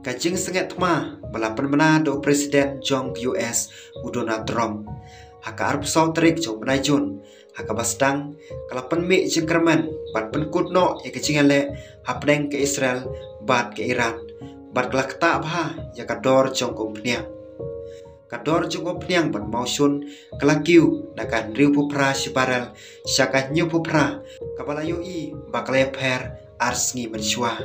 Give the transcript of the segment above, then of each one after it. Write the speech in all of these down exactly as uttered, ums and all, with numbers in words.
Ka jingsngewthma ba la pynbna da u President jong ka U S u Donald Trump ha ka arphew saw tarik jong u bnai Jun, ha kaba sdang ka la pynmih jingkyrmen ban pynkut noh ïa ka jingïaleh hapdeng ka Israel bad ka Iran, bad ka la ktah bha ïa ka dor jong ka umphniang. Ka dor jong ka umphniang ban maw shun ka la kiew na ka hynriewphew phra shi barrel sha ka hynñiewphew phra, kaba la ïohi ba ka la ïapher ar sngi mynshuwa.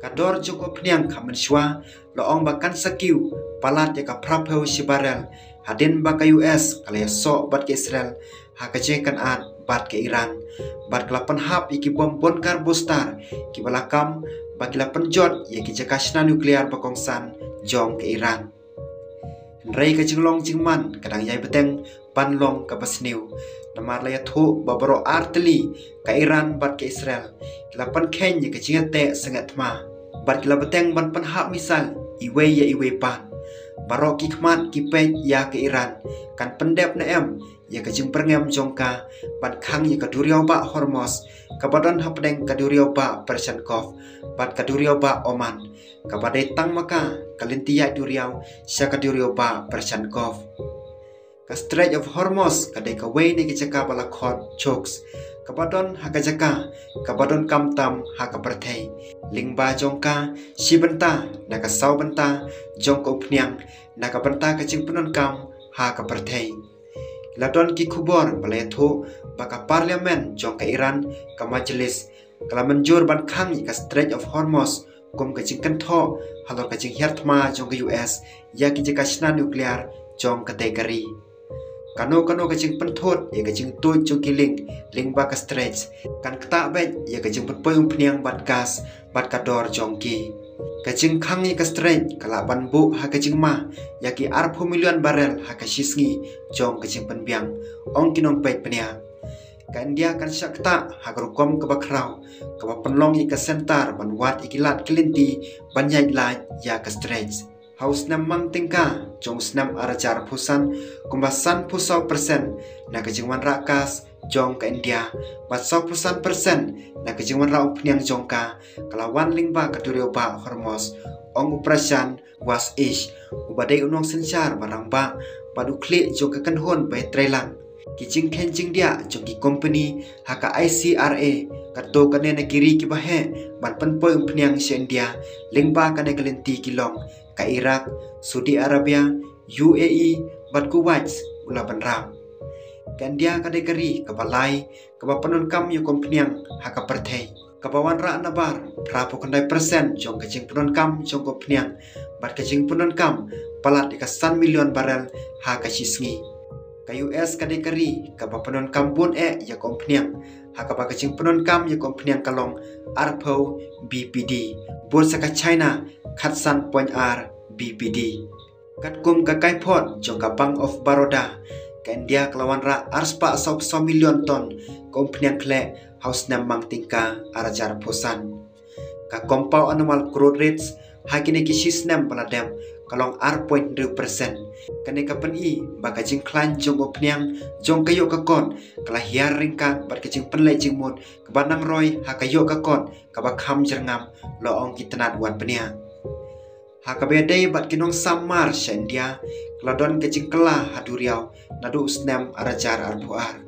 Ka dor jong ka umphniang ha mynshuwa la ong ba kan sa kiew palat ïa ka phraphew shi barrel hadien ba ka U S ka la ïasoh bad ka Israel ha ka jingkynad bad ka Iran, bad ka la pynhap ïa ki bom bunker booster kiba la kam ba ki la pynjot ïa ki jaka shna nuclear ba kongsan jong ka Iran. Hynrei ka jinglong jingman ka dang ïai bteng ban long kaba sniew, namar la ïathuh ba baroh ar tylli, ka Iran bad ka Israel, ki la pynkheiñ ïa ka jingïateh sngewthma bad ki la bteng ban pynhap missile iwei ïa iwei pat. Baroh ki khmat ki peit ïa ka Iran kan pyndep ne em ïa ka jingbyrngem jong ka ban khang ïa ka duriaw bah Hormuz, kaba don hapdeng ka duriaw bah Persian Gulf bad ka duriaw bah Oman, kaba dei tang ma ka ka lynti ïaid duriaw sha ka duriaw bah Persian Gulf. Ka Strait of Hormuz ka dei kawei na ki jaka ba la khot chokes, kaba don ha ka jaka kaba donkam tam ha ka pyrthei. Lyngba jong ka, shi bynta na ka saw bynta jong ka umphniang na ka bynta ka jingpyndonkam ha ka pyrthei. La don ki khubor ba la ïathuh ba ka Parliament jong ka Iran, ka Majlis, ka la mynjur ban khang ïa ka Strait of Hormuz kum ka jingkynthoh halor ka jinghiar thma jong ka U S ïa ki jaka shna nuclear jong katei ka ri. Kano kano ka jingpynthut ïa ka jingtuid jong ki link lyngba ka Straits kan ktah beit ïa ka jingpynpoi umphniang bad gas bad ka dor jong ki. Ka jingkhang ïa ka Strait ka lah ban buh ha ka jingma ïa ki arphew million barrel ha ka shi sngi jong ka jingpynbiang, ong ki nongpeit bniah. Ka India kan shah ktah ha ka rukom kaba khraw, kaba pynlong ïa ka center ban wad ïa ki lad ki lynti ban ïaid lait ïa ka Straits. Ha u snem mang tyngka jong u snem ar hajar arphew san, kumba sanphew saw percent na ka jingwanrah gas jong ka India bad sawphew san percent na ka jingwanrah umphniang jong ka, ka la wan lyngba ka duriaw bah Hormuz, ong u Prashant Vaish, uba dei u nongsynshar ba rangbah bad u khlieh jong ka kynhun ba ïatreilang ki jingkheiñ jingdiah jong ki kompani ha ka I C R A, katto katne na ki ri kiba heh ban pynpoi umphniang sha India lyngba kane ka lynti ki long ka Iraq, Saudi Arabia, U A E bad Kuwait, u la bynrap. Ka India ka dei ka ri kaba lai kaba pyndonkam ïa ka umphniang ha ka pyrthei, kaba wanrah nabar phraphew khyndai percent jong ka jingpyndonkam jong ka umphniang bad ka jingpyndonkam palat ïa ka san million barrel ha ka shi sngi. Ka U S ka dei ka ri kaba pyndonkam bun eh ïa ka umphniang, ha kaba ka jingpyndonkam ïa ka umphniang ka long arphew B P D, bud sa ka China khatsan point ar B P D. Katkum ka kaiphod jong ka Bank of Baroda, ka India ka la wanrah arspah sawphew saw million ton ka umphniang khleh ha u snem mang tyngka ar hajar arphew san. Ka compound annual growth rates ha kine ki shi snem ba la dep ka long ar point hynriew percent. Kane ka pyni ba ka jingkhlaiñ jong ka umphniang jong ka ïoh ka kot ka la hiar ryngkat bad ka jingpynleit jingmut kaba nang roi ha ka ïoh ka kot kaba kham jyrngam, la ong ki tnat wad bniah. Ha kaba ïadei bad ki nongsam mar sha India, ka la don ka jingkylla ha duriaw naduh u snem ar hajar arphew ar,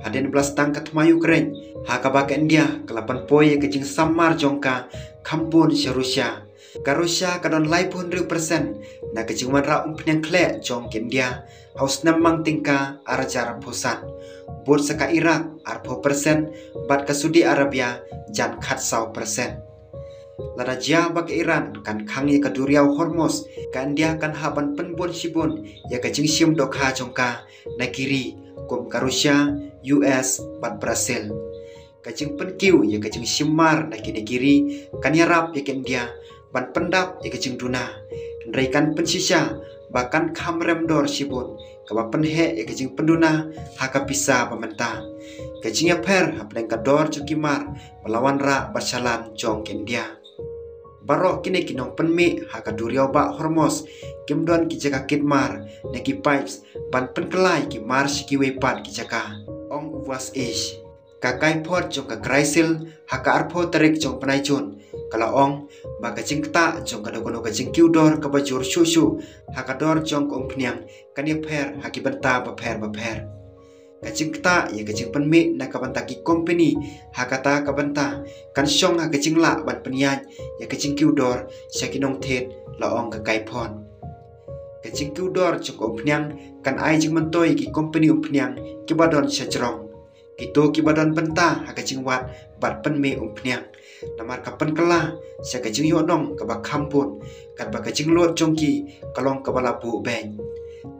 hadien ba la sdang ka thma Ukraine, ha kaba ka India ka la pynpoi ïa ka jingsam mar jong ka kham bun sha Russia. Ka Russia ka don laiphew hynriew percent na ka jingwanrah umphniang khleh jong ka India ha u snem mang tyngka ar hajar arphew san, bud sa ka Iraq arphew percent bad ka Saudi Arabia jan khatsaw percent. Lada jia ba ka Iran kan khang ïa ka duriaw Hormuz, ka India kan hap ban pynbun shibun ïa ka jingshim dohkha jong ka na ki ri kum ka Russia, U S bad Brazil. Ka jingpynkiew ïa ka jingshim mar na kine ki ri kan ïarap ïa ka India ban pyndap ïa ka jingduna, hynrei kan pynshisha ba kan kham rem dor shibun, kaba pynheh ïa ka jingpynduna ha ka pisa ba mynta. Ka jingïapher hapdeng ka dor jong ki mar ba la wanrah bad shalan jong ka India. Baroh kine ki nongpynmih ha ka duriaw bah Hormuz kim don ki jaka kit mar ne ki pipes ban pynkylla ïa ki mar sha kiwei pat ki jaka, ong u Vaish. Ka kaiphod jong ka Crisil ha ka arphew tarik jong u bnai Jun ka la ong ba ka jingktah jong kano kano ka jingkiew dor kaba jur shuh shuh ha ka dor jong ka umphniang kan ïapher ha ki bynta bapher bapher. Ka jingktah ïa ka jingpynmih na ka bynta ki kompeni ha kata ka bynta kan shong ha ka jinglah ban pynïaid ïa ka jingkiew dor sha ki nongthied, la ong ka Kaiphon. Ka jingkiew dor jong ka umphniang kan ai jingmyntoi ïa ki kompeni umphniang kiba don sha jrong, kito kiba don bynta ha ka jingwad bad pynmih umphniang, namar ka pynkylla sha ka jingïohnong kaba kham bun, katba ka jinglot jong ki ka long kaba la buh beiñ.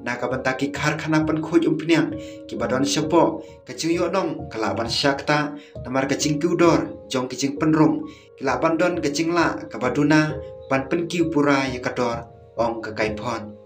Na ka bynta ki karkhana pynkhuid umphniang kiba don shapoh, ka jingïohnong ka lah ban shah ktah namar ka jingkiew dor jong ki jingpynrung, ki lah ban don ka jinglah kaba duna ban pynkiew pura ïa ka dor, ong ka Kaiphon.